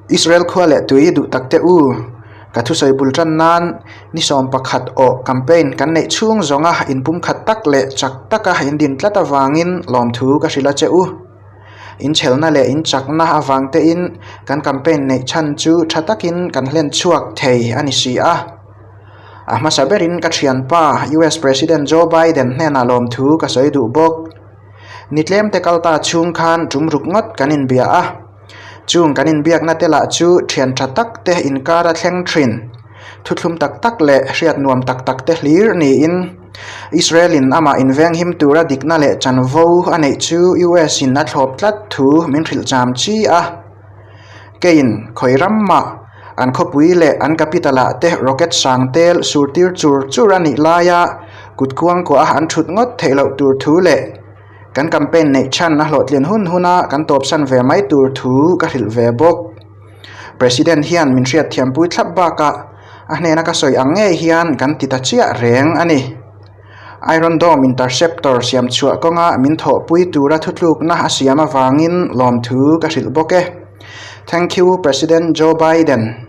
Israel khua leh tui duh tak te u, ka thusawi bul tan nan ni 11 awh campaign kan neih chhung zawnga inpumkhat tak leh chak taka in din tlat avangin lawmthu ka hrilh a che u. Inchhelna leh inchakna avang tein kan campaign neih chhan chu tha takin kan hlen chhuak thei a ni si a. A hmasa berin ka thianpa US President Joe Biden hnenah lawmthu ka sawi duh bawk. Ni tlemte kal ta chhung khan tum ruk ngawt kan inbia a. Chung kan inbiakna te lah chu thian tha tak te inkar a thleng thin. Thuthlum tak tak leh hriat nuam tak tak te hlir niin Israel in amah inveng him tura dikna leh chanvo a neih chu US in a thlawp tlat thu min hrilh cham chi a. Keiin khawi ram mah an khawpui leh an capital ah te rocket sang tel sur tir chur chur a nih laia kut kuangkuah a an thut ngawt theih loh tur thu leh Kan campaign neih chhan a hlawhtlin hun huna kan tawpsan ve mai tur thu ka hrilh ve bawk. President hian min hriatthiampui thlap bakah a hnena ka sawi ang ngei hian kan ti ta chiah reng a ni. Iron Dome Interceptor siam chhuah kawnga min thawhpui tura thutlukna a siam avangin lawmthu ka hrilh bawk e. Thank you President Joe Biden.